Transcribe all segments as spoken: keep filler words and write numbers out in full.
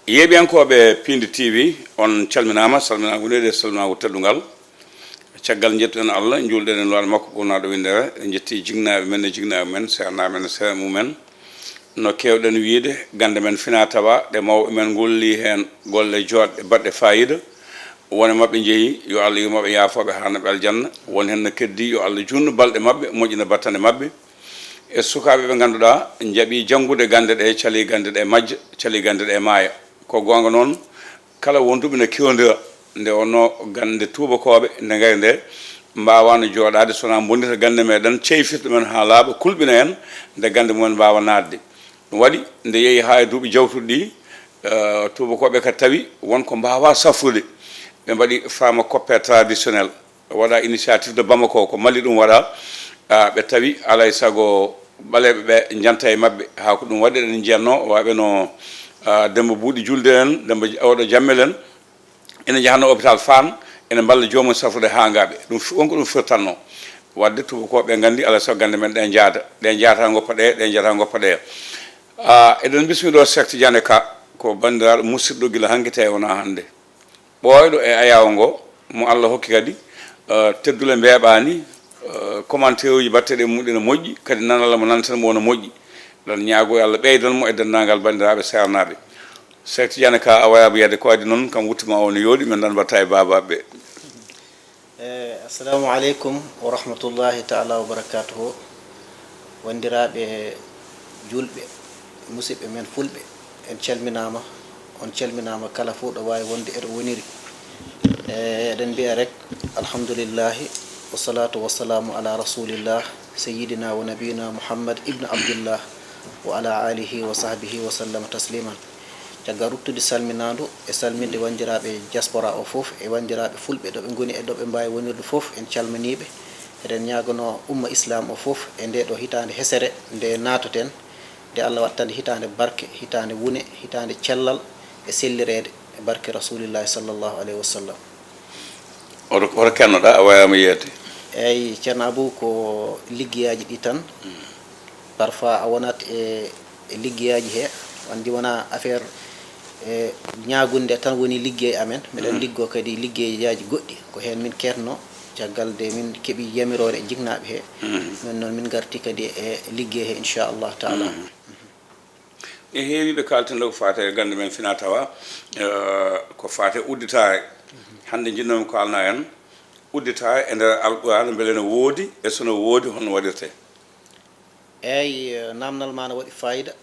Yeeɓiyankooɓe Piindi T V, on calminaama, salminaango nuyɗe, salminaango teddungal. Caggal njettuɗen Allah, njuulɗen e Nulaaɗo makko ɓurnaaɗo winndere, en njetti jinnaaɓe men e jinnaaɓe men, seernaaɓe men e seernaaɓe mumen. No keewɗen wiyde, gannde men finaa tawaa, ɗe mawɓe men ngolli heen golle jooɗɗe baɗɗe faayiida. Won e maɓɓe njeyi, yo Allah yurmo ɓe, yaafoo ɓe, haarna ɓe aljanna. Won heen no keddii, yo Allah juutnu balɗe maɓɓe, moƴƴina battane maɓɓe. E sukaaɓe ɓe ngannduɗaa njaɓii janngude gannde ɗe, calii gannde ɗe majja, calii gannde ɗe maaya. Ko goonga noon, kala wonduɓe no kewndira, nde wonnoo gannde tuubakooɓe, nde ngari nde, mbaawaano jooɗaade so wonaa mbonndita gannde meɗen, ceyfita ɗumen haa laaɓa, kulɓina en, nde gannde mumen mbaawa naatde. Ɗum waɗi, nde yehi haa e duuɓi jawtuɗi ɗi, eh, tuubakooɓe kadi tawi won ko mbaawaa safrude. Ɓe mbaɗi pharmacopée traditionnelle, waɗaa initiative de Bamako, ko Mali ɗum waɗaa. Ah, ɓe tawi alaa e sago ɓaleeɓe ɓe njanta e maɓɓe. Haa ko ɗum waɗi, eɗen njiyatnoo waɓe no, ah, Demba Buuɗi Julde en, Demba J-, oɗo Jammel en, ene njahatnoo hôpital Fann, ene mballa joomum safrude haa ngaaɓe. Ɗum fi-, won ko ɗum firtannoo. Waɗde tuubakooɓe nganndi alaa e sago gannde men ɗe njaada. Ɗe njaata ngoppa ɗe, ɗe njaata ngoppa ɗe. Ah, eɗen mbismi ɗo Cheikh Tidiane Ka, ko banndiraaɗo musidɗo gila hanki tawi wonaa hannde. Ɓooyɗo e ayaawo ngo, mo Allah hokki kadi, eh, teddule mbeeɓaani, eh, commentaire uji mbaɗteeɗi e mum ene moƴƴi, kadi nanal mo nanten mo ene moƴƴi. Eɗen ñaagoo yo Allah ɓeydan mo e denndaangal banndiraaɓe seernaaɓe. Cheikh Tidiane Ka, a wayaama yiyde, ko adii noon kam wutte maa o no yooɗi, min tan mbaɗta e baabaaɓe ɓe. Eh, assalamu aleykum wa rahmatullahi taala wa barakatuhu. Wondiraaɓe juulɓe, musidɓe men fulɓe, en calminaama, on calminaama kala fof ɗo waawi wonde eɗo woniri. Eh, eɗen mbiya rek, alhamdulillahi, wassalatu wassalamu ala rasulillah, sayyidina wa nabiyina Muhammad ibn Abdillah, wa ala alihi wa sahbihi wa sallama tasliman. Caggal ruttude salminaandu e salminde wanndiraaɓe diaspora o fof e wanndiraaɓe fulɓe ɗo ɓe ngoni e ɗo ɓe mbaawi wonirde fof, en calminiiɓe. Eɗen ñaaganoo umma islam o fof e ndee ɗo hitaande hesere nde naatoten, nde Allah waɗtande hitaande barke, hitaande wune, hitaande cellal e sellireede e barke Rasulillahi sallallahu alayhi wa sallam. Oto, oto kennoɗa, a wayaama yeede. Eyi, Ceerno Abou, ko liggeyaaji ɗi tan. Parfois a wonat e, e liggeyaaji he, anndi wona affaire, e, ñaagunde tan woni liggey amen. Miɗen liggo kadi liggeyaaji goɗɗi. Ko heen min keetno, caggal de min keɓi yamiroore e jiknaaɓe he. Min noon min ngarti kadi e liggey he, inchallah taala. E heewi ɓe kaalten ɗo ko faati e gannde men fina tawa, eh, ko faati e udditaare. Hannde njiɗnoomi ko alna en udditaare e nder Alquraan, mbele no woodi, e so no woodi, honno waɗirtee? Eey, eh, naamnal ma no waɗi faayida.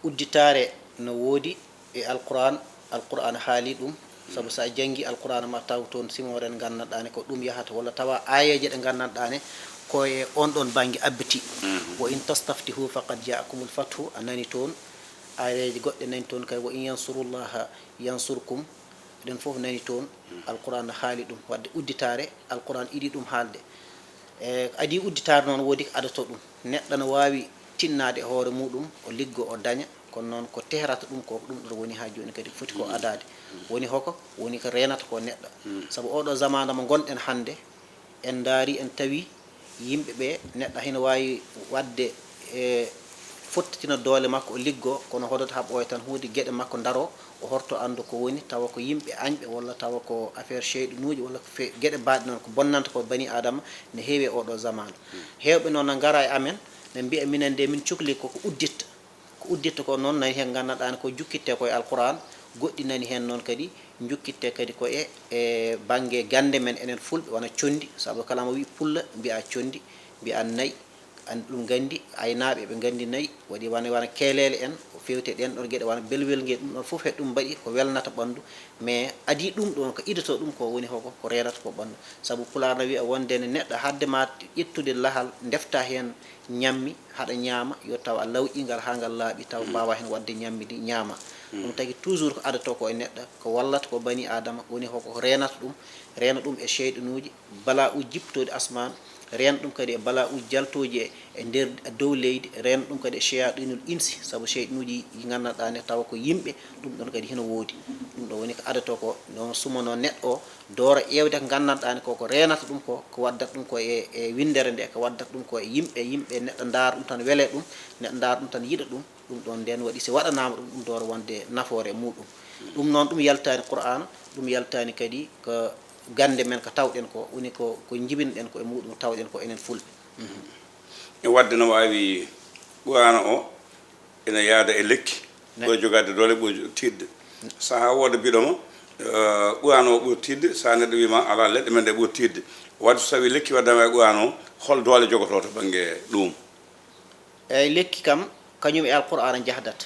Udditaare no woodi e Alquraan, Alquraan haali ɗum. Sabu so a janngii Alquraan ma taw toon simoore nde nganndanɗaa ne ko ɗum yahata, walla tawa aayeeje ɗe nganndanɗaa ne ko e oon ɗoon bannge abbiti. Wo in tastaftihu faqad jaakumul fathu, a nani toon. Aayeeje goɗɗe nani toon kay, wo in yansurullaha yansurkum. Eɗen fof nani toon, Alquraan no haali ɗum. Waɗde udditaare, Alquraan iɗi ɗum haalde. E, adii udditaare noon woodi ko adato ɗum. Neɗɗo no waawi tinnaade e hoore muɗum, o liggo, o daña, kono noon ko tehrata ɗum ko, ko ɗum ɗon woni haa jooni kadi foti ko adaade. Woni hoko? Woni ko reenata ko neɗɗo. Sabu oɗo zamaanu mo ngonɗen hannde, en ndaari, en tawi yimɓe ɓe, neɗɗo hino waawi waɗde, e, fottitina doole makko, o liggo, kono hodoto haa ɓooya tan, huude geɗe makko ndaro, o horto anndu ko woni, tawa ko yimɓe añɓe, walla tawa ko affaire seyɗinuuji, walla ko fe-, geɗe baaɗe noon, ko bonnanta ko bani Aadama, ne heewi e oɗo zamaanu. Heewɓe noon na ngara e amen, ne mbiya minen de min cukli ko ko udditta. Ko udditta ko noon, nani heen nganndanɗaa ne ko jukkitte ko e Alquraan, goɗɗi nani heen noon kadi, njukkitte kadi ko e, e bannge gannde men enen fulɓe, wona conndi, sabu kala mo wi'i pulla, mbiya conndi, mbiya nayi, an ɗum nganndi, aynaaɓe ɓe nganndi nayi, waɗi wona, wona keeleele en, o feewti e ɗeen ɗoon geɗe, wona belwel ngel, ɗum ɗoon fof he ɗum mbaɗi ko welnata ɓanndu, mais adii ɗum ɗoon ko idotoo ɗum ko woni hoko, ko reenata ko ɓanndu, sabu Pulaar na wiya wonde ne neɗɗo hadde ma ƴettude lahal, ndefta heen ñammi, haɗa ñaama, yo taw a lawƴii ngal haa ngal laaɓi, taw mbaawaa heen waɗde ñammi ndi ñaama. Ɗum tagi toujours ko adotoo ko e neɗɗo, ko wallata ko bani Aadama, woni hoko reenata ɗum, reena ɗum e seyɗinuuji, balaa uji jippotooɗi asmaan, reena ɗum kadi e balaa uji jaltooji e, e nder, e dow leydi, reena ɗum kadi e seyaaɗinul insi, sabu seyɗinuuji ɗi nganndanɗaa ne tawa ko yimɓe, ɗum ɗoon kadi hino woodi. Ɗum ɗo woni ko adotoo ko, no sumanoo neɗɗo o, doora ƴeewde ko nganndanɗaa ne ko, ko reenata ɗum ko, ko waddata ɗum ko e, e winndere nde, ko waddata ɗum ko e yimɓe, yimɓe neɗɗo ndaara ɗum tan wele ɗum, neɗɗo ndaara ɗum tan yiɗa ɗum, ɗum ɗoon ndeen waɗi si waɗanaama ɗum, ɗum doora wonde nafoore e muɗum. Ɗum noon, ɗum yaltaani Qur'aana, ɗum yaltaani kadi ko gannde men ko tawɗen ko, woni ko, ko njibinɗen ko e muɗum, tawɗen ko enen Fulɓe. E waɗde no waawi Qur'aana o ina yaada e lekki, ɓuri jogaade doole, ɓuri tiiɗde. Sahaa wooda biɗoma, Qur'aana o ɓuri tiiɗde, sahaa neɗɗo wiima alaa, leɗɗe men ɗe ɓuri tiiɗde. Waɗde so tawii lekki waɗdaama e Qur'aana o, hol doole jogotoo to bannge ɗuum? Eey, lekki kam, kañum e Alqur'aana njahdata.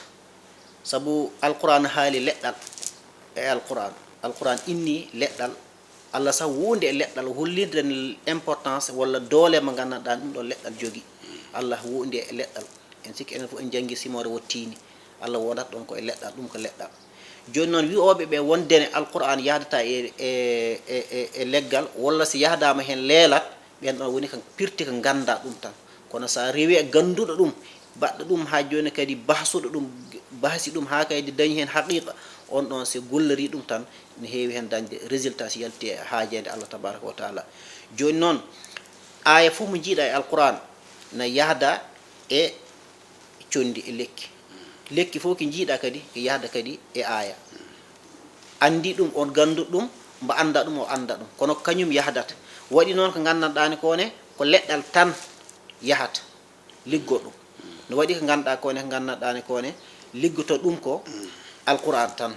Sabu Alqur'aana haali leɗɗal e Alqur'aana. Alqur'aana innii leɗɗal. Allah sah wondi e leɗɗal, hollirde en importance walla doole mo nganndanɗaa ɗum ɗo leɗɗal jogii. Allah wondi e leɗɗal. En sikki enen fof en njanngi simoore wottiini. Allah wondat ɗoon ko e leɗɗal, ɗum ko leɗɗal. Jooni noon, wi'ooɓe ɓe wonde ne Alqur'aana yahdata e, e, e, e, e leggal, walla si yahdaama heen leelat, ɓeen ɗoon woni ko pirti ko nganndaa ɗum tan. Kono so a rewii e gannduɗo ɗum, baɗɗo ɗum haa jooni kadi bahsuɗo ɗum, bahsi ɗum haa kadi dañi heen haqiiqa, oon ɗoon so gollorii ɗum tan, ne heewi heen dañde résultat si yalti e haajeende Allah tabaaraka wa taala. Jooni noon, aaya fof mo njiiɗaa e Alqur'aana na yahda e conndi e lekki. Lekki fof ki njiiɗaa kadi, ki yahda kadi e aaya. Anndi ɗum, on gannduɗo ɗum, mbo anndaa ɗum, o anndaa ɗum. Kono kañum yahdata. Waɗi noon ko nganndanɗaa ne ko ne, ko leɗɗal tan yahata, liggoo ɗum. No waɗi ko ngannduɗaa ko ne, ko nganndanɗaa ne ko ne, liggotoo ɗum ko Alqur'aana tan.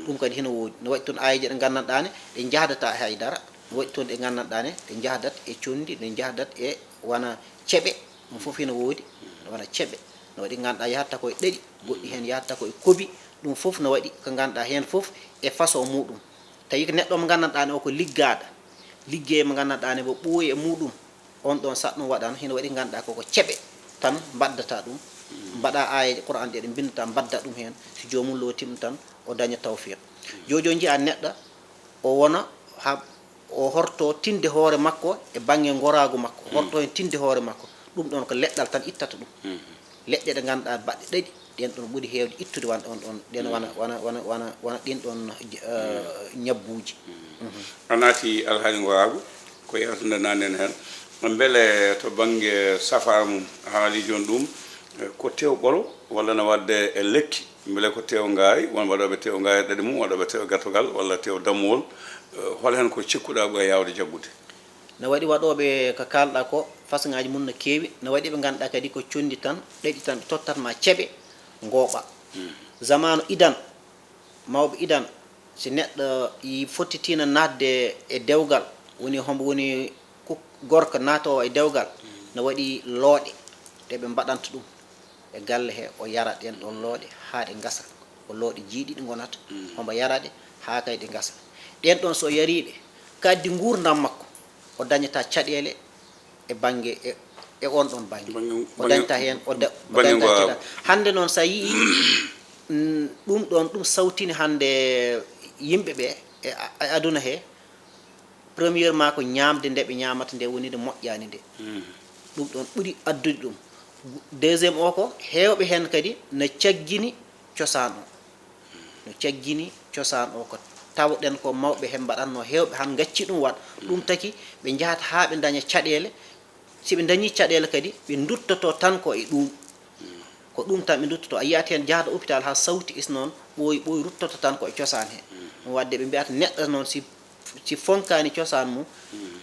Ɗum kadi hino woodi. No waɗi toon aayeeje ɗe nganndanɗaa ne, ɗe njahdataa e hay dara. No waɗi toon ɗe nganndanɗaa ne, ɗe njahdat e conndi, ɗe njahdat e wona ceɓe. Ɗum fof hino woodi, wona ceɓe. No waɗi ngannduɗaa yahatta ko e ɗeɗi, goɗɗi heen yahatta ko e kobi. Ɗum fof no waɗi ko ngannduɗaa heen fof e façon muɗum. Tawi ko neɗɗo mo nganndanɗaa ne o ko liggaaɗo, liggey mo nganndanɗaa ne mo ɓooyi e muɗum, on ɗoon saɗa ɗum waɗan, hino waɗi ngannduɗaa koko ceɓe tan mbaddata ɗum, mbaɗa aayeeje Qur'aan ɗe ɗe mbinndataa, mbadda ɗum heen, si joomum lootiima tan o daña tawfiiq. Jooni jooni njiyaa neɗɗo o wona ha o horto tinde hoore makko e bannge ngoraagu makko, horto heen tinde hoore makko, ɗum ɗoon ko leɗɗal tan ittata ɗum. Leɗɗe ɗe ngannduɗaa baɗɗe ɗaɗi, ɗeen ɗoon ɓuri heewde ittude wona ɗoon ɗoon, ɗeen wona, wona, wona, wona, wona ɗiin ɗoon, eh, ñabbuuji. A naati alhaali ngoraagu, ko yewtande naanndeen heen. Mbele to bannge safaara mum, a haalii jooni ɗum, eh, ko tew ɓolo walla no waɗde e lekki? Mbele ko tew ngaari, won waɗooɓe tew ngaari ɗaɗi mum, waɗooɓe tew gertogal walla tew dammuwol, eh, hol heen ko cikkuɗaa ɓura yaawde jaggude? No waɗi waɗooɓe ko kaalɗaa ko, façon ŋaaji mum no keewi, no waɗi ɓe ngannduɗaa kadi ko conndi tan, ɗaɗi tan ɓe tottat ma ceɓe, ngooɓa. Zamaanu idan, mawɓe idan, si neɗɗo yi fottitiino naatde e dewgal, woni hombo woni ku-, gorko naatoowo e dewgal, no waɗi looɗe ɗe ɓe mbaɗanta ɗum e galle he, o yara ɗeen ɗoon looɗe haa ɗe ngasa. Ko looɗe jeeɗiɗi ngonata, hombo yara ɗe haa kay ɗe ngasa. Ɗeen ɗoon so o yarii ɗe, ko addi nguurndam makko, o dañataa caɗeele e bannge, e, e oon ɗoon bannge. O dañataa heen, o da-, o dañataa caɗeele. Hannde noon, so a yii, mm, ɗum ɗoon, ɗum sawtini hannde yimɓe ɓe e a-, e aduna he. Premièrement, ko ñaamde nde ɓe ñaamata nde woni nde moƴƴaani nde. Ɗum ɗoon ɓuri addude ɗum. Deuxième o ko, heewɓe heen kadi na caggini cosaan o. No caggini cosaan o ko tawɗen ko mawɓe heen mbaɗatnoo, heewɓe han ngacci ɗum waɗ. Ɗum taki ɓe njahat haa ɓe ndaña caɗeele. Si ɓe ndañii caɗeele kadi, ɓe nduttoto tan ko e ɗum. Ko ɗum tan ɓe nduttoto. A yiyat heen jahɗo hôpital haa sawti is noon, ɓooyi ɓooyi ruttoto tan ko e cosaan he. Ɗum waɗde ɓe mbiyata neɗɗo noon si, si fonkaani cosaan mum,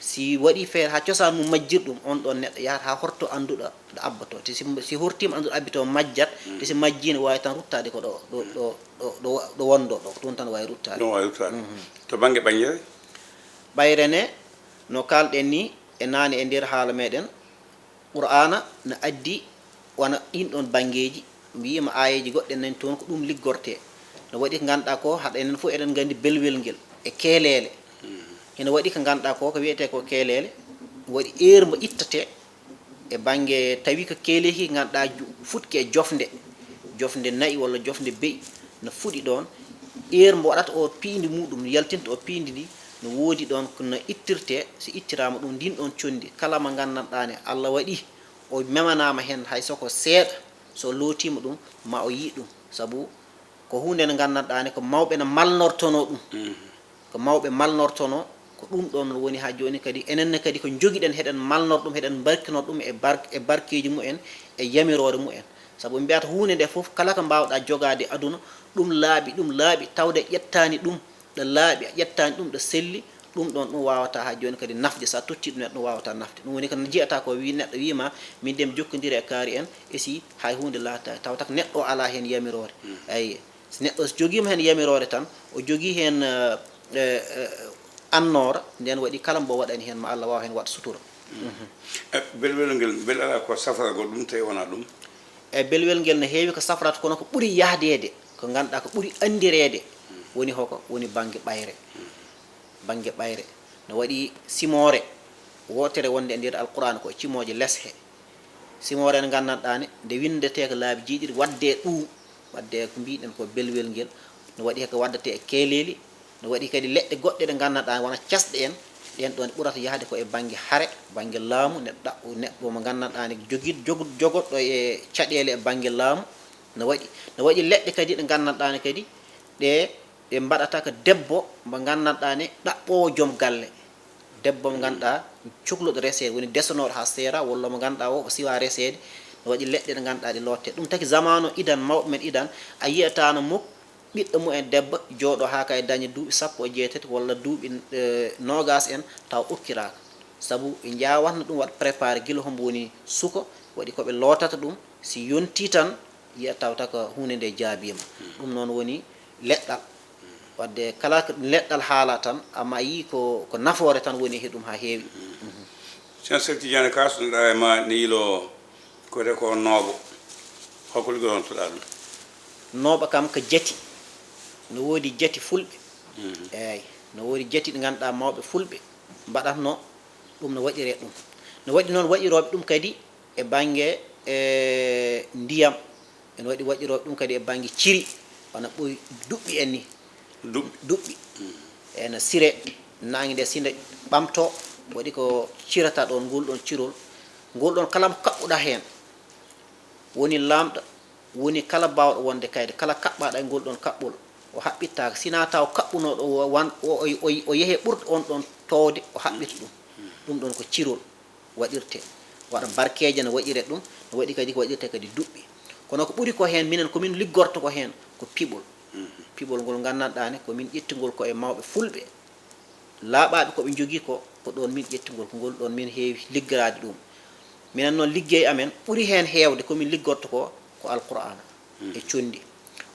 si waɗii feere haa cosaan mum majjir ɗum, on ɗoon neɗɗo yahat haa horto annduɗo ɗo abbotoo. Te si, si hortiima annduɗo abbitoo majjat, te si majjiino waawi tan ruttaade ko ɗo, ɗo, ɗo, ɗo, ɗo, ɗo wonndoo ɗo, ko ɗum tan waawi ruttaade. Ɗum waawi ruttaade. To bannge ɓaŋŋeere? Ɓayre ne, no kaalɗen nii e naane e nder haala meɗen, Qur'aana na addi wona ɗiin ɗoon banngeeji, wiima aayeeji goɗɗe nani toon ko ɗum liggortee. No waɗi ko ngannduɗaa ko, haɗa enen fof eɗen nganndi belwel ngel e keeleele. Hino waɗi ko ngannduɗaa ko, ko wiyetee ko keeleele, waɗi heure mbo ittetee e bannge, tawi ko keeleeki ngannduɗaa ju-, fuɗki e jofnde, jofnde na'i walla jofnde be'i, no fuɗi ɗoon. Heure mbo waɗata o piindi muɗum, yaltinta o piindi ndi, no woodi ɗoon ko no ittirtee, si ittiraama ɗum, ndiin ɗoon conndi, kala mo nganndanɗaa ne, Allah waɗi o memanaama heen hay so ko seeɗa, so lootiima ɗum, ma o yiy ɗum. Sabu ko huunde nde nganndanɗaa ne, ko mawɓe no malnortonoo ɗum. Ko mawɓe malnortonoo, ko ɗum ɗoon woni haa jooni kadi, enen ne kadi ko njogiɗen, heɗen malnor ɗum, heɗen mbarkinor ɗum e bar-, e barkeeji mumen, e yamiroore mumen. Sabu mbiyata huunde nde fof, kala ko mbaawɗaa jogaade aduna, ɗum laaɓi, ɗum laaɓi, tawde ƴettaani ɗum, ɗo laaɓi, a ƴettaani ɗum, ɗo selli, ɗum ɗoon, ɗum waawataa haa jooni kadi nafde, so a tottii ɗum neɗɗo, ɗum waawataa nafde. Ɗum woni ko njiyata ko, wi neɗɗo wi ma, min de mi jokkondiri e kaari en, e si hay huunde laataani, tawata ko neɗɗo o alaa heen yamiroore. Eyi, so neɗɗo so jogiima heen yamiroore tan, o jogii heen, eh, eh, eh, annoora, ndeen waɗi kala mbo waɗani heen, ma Allah waaw heen waɗ sutura. E, belwel ngel, mbele alaa ko safragol ɗum, tawi wonaa ɗum? E, belwel ngel ne heewi ko safrata, kono ko ɓuri yahdeede, ko ngannduɗaa ko ɓuri anndireede, woni hoko? Woni bannge ɓayre. Bannge ɓayre. No waɗi simoore wootere wonde e nder Alquraan, ko e cimooje les he. Simoore nde nganndanɗaa ne, nde winndetee ko laabi jeeɗiɗi, waɗde e ɗum, waɗde e ko mbiɗen ko belwel ngel, no waɗi he ko waɗdatee e keeleeli, no waɗi kadi leɗɗe goɗɗe ɗe nganndanɗaa wona casɗe en, ɗeen ɗoon ɓurata yahde ko e bannge hare, bannge laamu, neɗɗo ɗaɓɓo, neɗɗo mo nganndanɗaa ne jogii, jogu-, jogotɗo e caɗeele e bannge laamu, no waɗi, no waɗi leɗɗe kadi ɗe nganndanɗaa ne kadi ɗe, ɗe mbaɗata ko debbo mo nganndanɗaa ne ɗaɓɓoowo joom galle. Debbo mo ngannduɗaa cukluɗo reseede, woni desanooɗo haa seera, walla mo ngannduɗaa o, o siwaa reseede, no waɗi leɗɗe ɗe ngannduɗaa ɗe lootte. Ɗum taki zamaanu idan, mawɓe men idan, a yiyataano muk ɓiɗɗo mumen debbo jooɗo haa kay daña duuɓi sappo e jeetati walla duuɓi, eh, noogaas en, taw okkiraaka. Sabu ɓe njaawatno ɗum waɗ préparé gila hombo woni suko, waɗi ko ɓe lootata ɗum, si yontii tan, yiya tawta ko huunde nde jaabiima. Ɗum noon woni leɗɗal. Wadde kala ko leɗɗal haala tan, amma a yii ko, ko nafoore tan woni e ɗum haa heewi. Sen Seek Tijaani Ka, so ɗa e ma ne yilo ko de ko nooɓo. Hol ko liggotontoɗaa ɗum? Nooɓo kam ko jati. No woodi jati fulɓe. Eeyi, no woodi jati ɗi ngannduɗaa mawɓe fulɓe mbaɗatno ɗum, no waɗiree ɗum. No waɗi noon waɗirooɓe ɗum kadi e bannge, e, ndiyam. Ene waɗi waɗirooɓe ɗum kadi e bannge ciri, wona ɓoy duɓɓi en ni. Duɓɓi. Duɓɓi. Ene sire, naange nde si nde ɓamtoo, waɗi ko cirata ɗoon, ngol ɗoon cirol. Ngol ɗoon kala mo kaɓɓuɗaa heen, woni laamɗo, woni kala baawɗo wonde kayre, kala kaɓɓaaɗo e ngol ɗoon kaɓɓol, o haɓɓittaaka. Sinaa taw kaɓɓunooɗo o wan-, o, o, o, o yehee ɓurɗo on ɗoon toowde, o haɓɓita ɗum. Ɗum ɗoon ko cirol waɗirtee. Waɗa barkeeje no waɗiree ɗum, no waɗi kadi ko waɗirtee kadi duɓɓi. Kono ko ɓuri ko heen, minen ko min liggorto ko heen, ko piɓol. Piɓol ngol nganndanɗaa ne, ko min ƴetti ngol ko e mawɓe fulɓe. Laaɓaaɓe ko ɓe njogii ko, ko ɗoon min ƴetti ngol, ko ngol ɗoon min heewi liggoraade ɗum. Minen noon liggey amen ɓuri heen heewde ko min liggorto ko, ko Alqur'aana e conndi.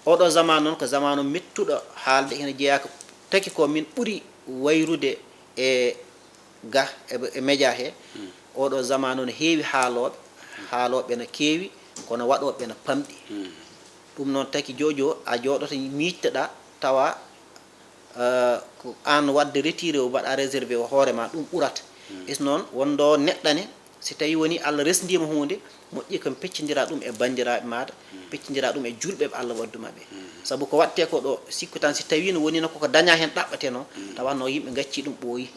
Oɗo zamaanu noon ko zamaanu mettuɗo haalde, hino jeyaa ko taki ko min ɓuri wayrude e ga e, e média he. Oɗo zamaanu no heewi haalooɓe, haalooɓe no keewi, kono waɗooɓe no pamɗi. Ɗum noon taki jojo a jooɗoto miijtoɗaa tawa, eh, ko aan waɗde retiré o mbaɗa réservé o hoore ma, ɗum ɓurata. Is noon wonɗo neɗɗa ne, si tawi woni Allah resndiima huunde, moƴƴi kam peccindira ɗum e banndiraaɓe maaɗa, peccindira ɗum e julɓe ɓe Allah waɗduma ɓe. Sabu ko waɗtee ko ɗo, sikku tan si tawi no woni no koko daña heen ɗaɓɓateno, tawa no yimɓe ngacci ɗum ɓooyi.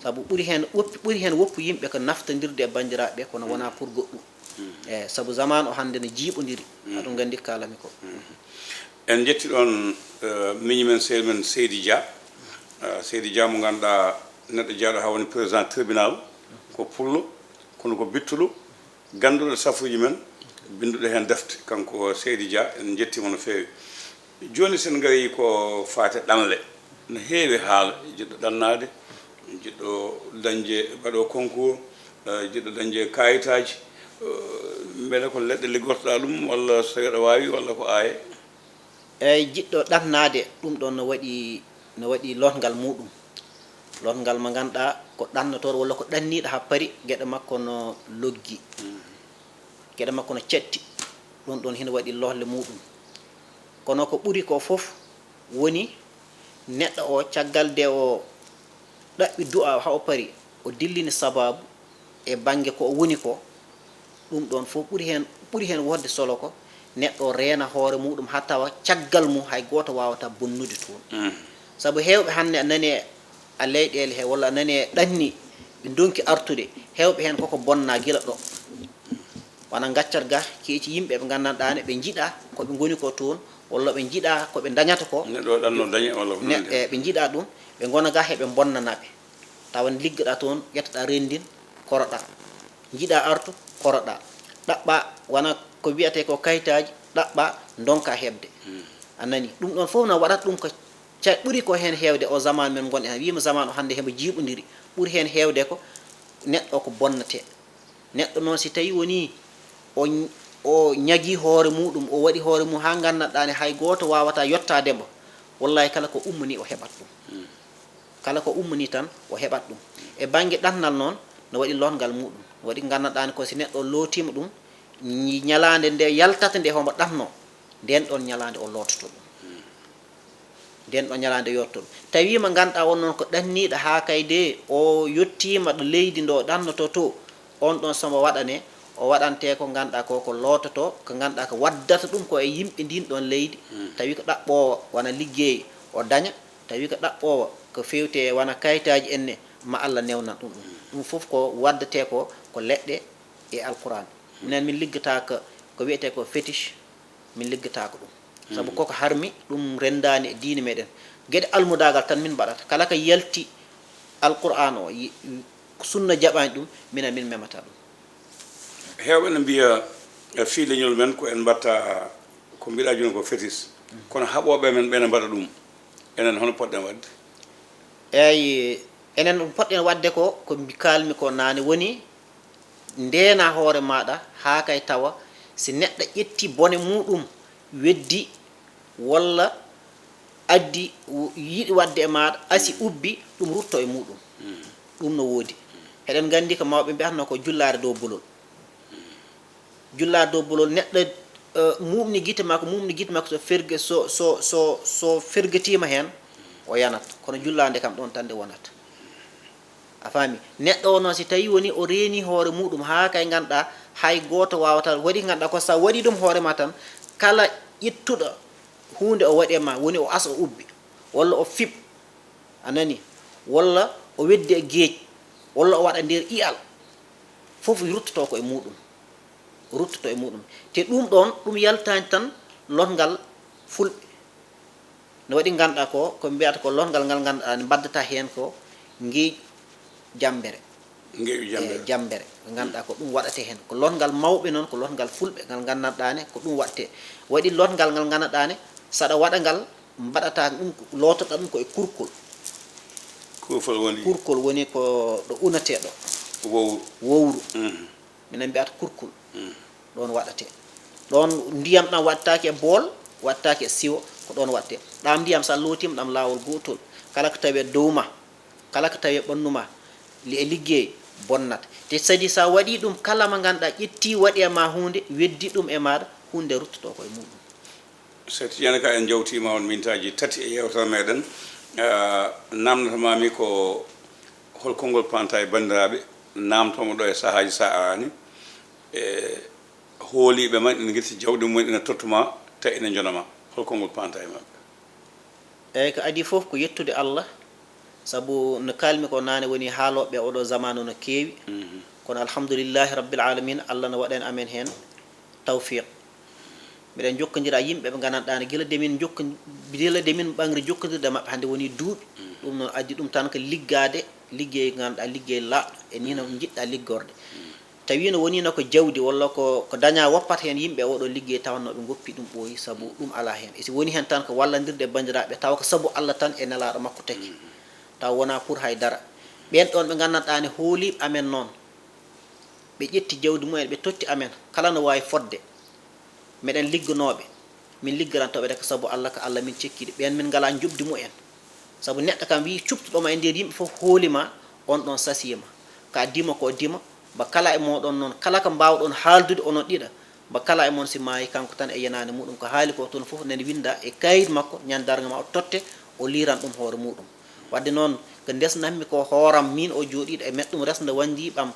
Sabu ɓuri heen woppi, ɓuri heen woppu yimɓe ko naftondirde e banndiraaɓe ɓe, kono wonaa pour goɗɗum. Eeyi, sabu zamaanu o hannde no jiiɓondiri, aɗum nganndi ko kaalami ko. En njetti ɗoon, eh, miñi men, sehil men Seydi Dia. Eh, Seydi Dia mo ngannduɗaa neɗɗo jaaɗo haa woni président tribunal, ko pullo, kono ko bittuɗo, gannduɗo safuuji men, binnduɗo heen defte, kanko Seydi Dia, en njettiima no feewi. Jooni, so en ngarii ko faati e ɗanle, no heewi haala, jiɗɗo ɗannaade, jiɗɗo dañde, waɗo concours, eh, jiɗɗo dañde kaayitaaji, eh, mbele ko leɗɗe liggortoɗaa ɗum, walla so tawii aɗa waawi, walla ko aaye? Eeyi, jiɗɗo ɗannaade, ɗum ɗoon no waɗi, no waɗi lootngal muuɗum. Lootngal mo ngannduɗaa ko ɗannotooɗo walla ko ɗanniiɗo haa paari, geɗe makko no loggi. Geɗe makko no cetti. Ɗum ɗoon hino waɗi lohle muuɗum. Kono ko ɓuri ko fof woni neɗɗo o, caggal nde o ɗaɓɓi du'a haa o paari, o dillini sabaabu e bannge ko o woni ko, ɗum ɗoon fof ɓuri heen, ɓuri heen woodde solo ko neɗɗo o reena hoore muuɗum haa tawa caggal mum hay gooto waawataa bonnude toon. Sabu heewɓe hannde a nani a leyɗeele he, walla a nani e ɗanni ɓe ndonki artude, heewɓe heen koko bonna gila ɗo. Wona ngaccat ga keeci yimɓe ɓe nganndanɗaa ne, ɓe njiɗaa ko ɓe ngoni ko toon, walla ɓe njiɗaa ko ɓe ndañata ko. Neɗɗo o ɗanno daña walla ko ne-, nanndi heen. E, ɓe njiɗaa ɗum, ɓe ngona ga he ɓe bonnana ɓe. Tawa liggoɗaa toon, ƴettoɗaa renndin, koroɗaa. Njiɗaa artu, koroɗaa. ɗaɓɓa, wona ko wiyetee ko kayitaaji, ɗaɓɓa, ndonka heɓde. A nani? Ɗum ɗoon fof no waɗata ɗum ko ca-, ɓuri ko heen heewde o zaman men ngon en. Wiima zaman o hannde hemo jiiɓondiri. Ɓuri heen heewde ko neɗɗo ko bonnatee. Neɗɗo noon si tawii wonii o, o ñagii hoore muuɗum, o waɗi hoore mum haa nganndanɗaa ne hay gooto waawataa yottaade mbo, wallaahi kala ko ummanii o heɓat ɗum. Kala ko ummanii tan o heɓat ɗum. E bannge ɗatnal noon, no waɗi lootngal muuɗum. No waɗi nganndanɗaa ne ko si neɗɗo lootiima ɗum, ñi-, ñalaande nde yaltata nde homo ɗatnoo, ndeen ɗoon ñalaande o loototo ɗum. Ndeen ɗoon ñalaande yotto ɗum. Tawiima ngannduɗaa on noon ko ɗanniiɗo haa kay de o yottiima ɗo leydi ndo ɗannoto to, on ɗoon so mo waɗanee, o waɗantee ko ngannduɗaa ko, ko loototo, ko ngannduɗaa ko waddata ɗum ko e yimɓe ndiin ɗoon leydi, tawi ko ɗaɓɓoowo wona liggey o daña, tawi ko ɗaɓɓoowo ko feewti e wona kayitaaji en ne, ma Allah newnan ɗum ɗum. Ɗum fof ko waddatee ko, ko leɗɗe e Alquraan. Minen min liggataako ko wiyetee ko fétiche, min liggataako ɗum. Sabu koko harmi, ɗum renndaani e diine meɗen. Geɗe almudaagal tan min mbaɗata. Kala ko yalti Alquraan o, yi-, sunna jaɓaani ɗum, minen min memata ɗum. Heewɓe ene mbiya, e fii leñol men ko en mbaɗta ko mbiɗa jooni ko fétiche. Kono haɓooɓe men ɓe ene mbaɗa ɗum. Enen hono poɗɗen waɗde? Eey, enen ɗum poɗɗen waɗde ko, ko mbi-, kaalmi ko naane woni, ndeena hoore maaɗa haa kay tawa si neɗɗo ƴetti bone muuɗum, weddi walla addi, w-, yiɗi waɗde e maaɗa, asi ubbi, ɗum rutto e muuɗum. Ɗum no woodi. Eɗen nganndi ko mawɓe mbiyatnoo ko jullaare dow bolol. Jullaare dow bolol, neɗɗo, eh, muumni gite makko, muumni gite makko, so ferge-, so, so, so, so fergetiima heen, o yanat. Kono jullaande kam ɗoon tan nde wonata. A faami? Neɗɗo o noon, si tawii wonii o reenii hoore muuɗum haa kay ngannduɗaa hay gooto waawataa, waɗi ngannduɗaa ko so a waɗii ɗum hoore ma tan, kala ƴettuɗo huunde o waɗi e ma, woni o as o ubbi, walla o fiɓ, a nani, walla o weddi e geej, walla o waɗa nder ƴi'al, fof ruttoto ko e muuɗum. Ruttoto e muuɗum. Te ɗum ɗoon, ɗum yaltaani tan lotngal fulɓe. No waɗi ngannduɗaa ko, ko mbiyata ko lotngal ngal ngannduɗaa ne mbaddata heen ko ngeeƴu jammbere. Ngeeƴu jammbere. E jammbere. Ko ngannduɗaa ko ɗum waɗate heen. Ko lotngal mawɓe noon, ko lotngal fulɓe ngal nganndanɗaa ne, ko ɗum waɗte. Waɗi lotngal ngal nganndanɗaa ne, saɗa waɗa ngal, mbaɗata ɗum, ko, lootoɗa ɗum ko e kurkol. Kurkol woni? Kurkol woni ko ɗo unatee ɗo. Wowru. Wowru. Mhm. Minen mbiyata kurkul. Ɗoon waɗatee. Ɗoon ndiyam ɗam waɗtaake e bool, waɗtaake e siwo, ko ɗoon waɗtee. Ɗam ndiyam, so a lootiima ɗam laawol gootol, kala ko tawi e dow ma, kala ko tawi e ɓanndu ma, li-, e liggey, bonnat. Te sadi so a waɗii ɗum, kala mo ngannduɗaa ƴettii waɗi e ma huunde, weddi ɗum e maaɗa, huunde ruttoto ko e muuɗum. Seeɗ Tijaan Ka, en njawtiima on mintaaji tati e yeewtere meɗen. Ah, naamndoto maa mi ko hol konngol paanta e banndiraaɓe naamtoomo ɗo e sahaaji so a araani? E hooliiɓe ma ina ngitti jawdi mumen, ina tottu ma, tawi ina njona ma. Hol konngol paanta e maɓɓe? Eey, ko adii fof ko yettude Allah, sabu no kaalmi ko naane woni haalooɓe oɗo zamaanu no keewi. Kono alhamdulillahi rabbil alamin, Allah no waɗa en amen heen tawfiq. Miɗen njokkondira yimɓe ɓe nganndanɗaa ne gila de min njokko-, gila de min ɓangri jokkondirde maɓɓe hannde woni duuɓi. Ɗum noon addi ɗum tan ko liggaade, liggey ngannduɗaa, liggey laaɓɗo, e nii no njiɗɗaa liggorde. Tawi no wonino ko jawdi walla ko, ko dañaa woppat heen yimɓe e oɗo liggey tawanno ɓe ngoppi ɗum ɓooyi sabu ɗum alaa heen. E si woni heen tan ko wallandirde e banndiraaɓe tawa ko sabu Allah tan e nelaaɗo makko tagi. Tawa wonaa pour hay dara. Ɓeen ɗoon ɓe nganndanɗaa ne hooliiɓe amen noon, ɓe ƴetti jawdi mumen, ɓe totti amen, kala no waawi fotde. Meɗen ligganooɓe, min liggarantooɓe rek sabu Allah, ko Allah min cekkiri. Ɓeen min ngalaa njoɓdi mumen. Sabu neɗɗo kam wii cuɓtuɗo ma e nder yimɓe fof hooli ma, on ɗoon sasii ma. Ka dima ko dima, ba kala e mooɗon noon, kala ko mbaawɗon haaldude onon ɗiɗa, ba kala e mon si maayi kanko tan e yenaande muɗum, ko haali ko toon fof nani winnda e kayit makko, ñande darnga ma o totte, o liiran ɗum hoore muɗum. Wadde noon, ko ndesnatmi ko hooram miin o jooɗiiɗo e meɗɗum resnde wanndiiɓam,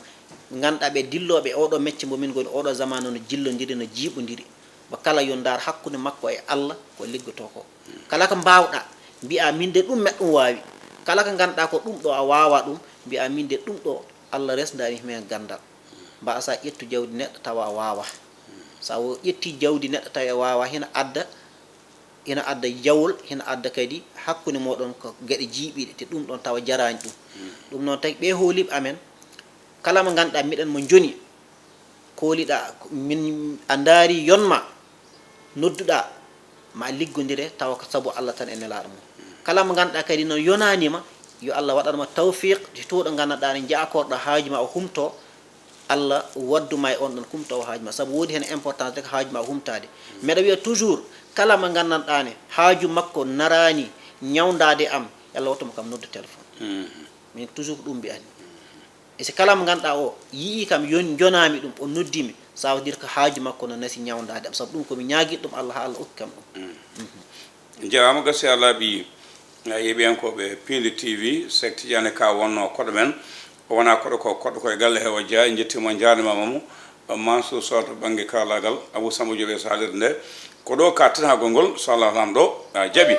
ngannduɗaa ɓe dillooɓe e oɗo mecce mbo min ngoni, oɗo zamaanu no jillondiri, no jiiɓondiri. Ba kala yo ndaar hakkunde makko e Allah ko liggotoo ko. Kala ko mbaawɗaa, mbiyaa min de ɗum meɗɗum waawi. Kala ko ngannduɗaa ko ɗum ɗo a waawaa ɗum, mbiyaa min de ɗum ɗo Allah resndaani heen ganndal. Mbaasaa ƴettu jawdi neɗɗo tawa a waawaa. So a wo-, ƴettii jawdi neɗɗo tawi a waawaa, hina adda, hina adda jawol, hina adda kadi hakkunde mooɗon ko geɗe jiiɓiiɗe, te ɗum ɗoon tawa jaraani ɗum. Ɗum noon tagi ɓee hooliiɓe amen, kala mo ngannduɗaa miɗen mo njoni, Kooliɗaa, ko min a ndaari yonma, nodduɗaa, ma liggondire tawa ko sabu Allah tan e nelaaɗo mum. Kala mo ngannduɗaa kadi noon yonaani ma, yo Allah waɗan ma tawfiq, si tuuɗo nganndanɗaa ne njaakorɗaa haaju ma o humto, Allah waddu ma e on ɗon kumto o haaju ma, sabu woodi heen importance de ko haaju ma o humtaade. Mbeɗa wiya toujours, kala mo nganndanɗaa ne haaju makko naraani ñawndaade am, yo Allah wattu mo kam noddu téléphone. Min toujours ko ɗum mbiyatmi. E si kala mo ngannduɗaa o yii kam yon jonaami ɗum, o noddimi, ça veut dire que haaju makko no nasi ñawndaade am, sabu ɗum ko mi ñaagii ɗum Allah, haa Allah okki kam ɗum. Jarama gasi a laaɓi. Yeeɓiyankooɓe Piindi T V, Seek Tijaani Ka wonno koɗo men. O wona koɗo ko koɗo koye galle he o jeyaa. En njettiima, en njaarniima mo. Mansour Sow to bannge karalaagal, Abou Samba Diop e saalirde nde. Ko ɗo ka tinagol ngol, so Allah lamɗo jaɓi.